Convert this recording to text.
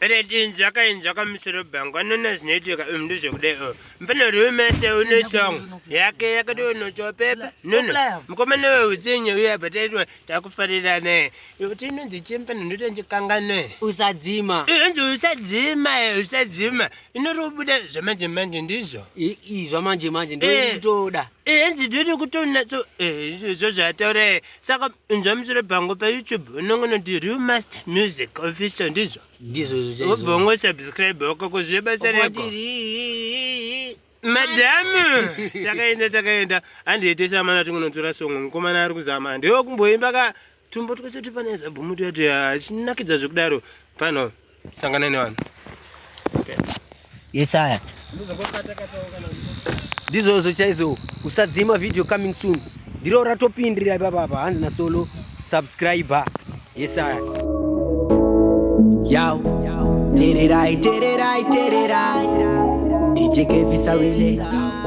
Reti inzwaka inzwaka musoro bhangu anona zvinoitika umu ndozvekudai o mfana rewemaster une song yake yakatonochopepa nono mukomana weutsinye uye abva taitwa takufarira naye kuti inonzi chimfana ndoita ndichikanganwe Usadzima. Inonzi usadzima usadzima inorobuda zvamanje manje ndizvo. Zvamanje manje ndoitoda. Hanzi ndiri kutonatso izvo zvataura. Saka inzwa musoro bhangu paYouTube unongonoti Real Master Music Official ndizvo. Ndizvo izvo chaizvo. Wobva wongosubscribe wako kuzive basa reko. Madhamu takaenda takaenda handiite samana tingonotora song mukomana ari kuzama ndiwo kumboimba ka tumbo twese turi pane zabhumu tuya tuya achinakidza zvekudaro pano sanganai nevanhu. Yesaya. Ndizvozvo chaizvo usadzima video coming soon. Ndiro ratopindira ipapa apa hanzi na solo subscriber. Yesaya. Yao, tererai, tererai, tererai. DJ Kevisa Relax.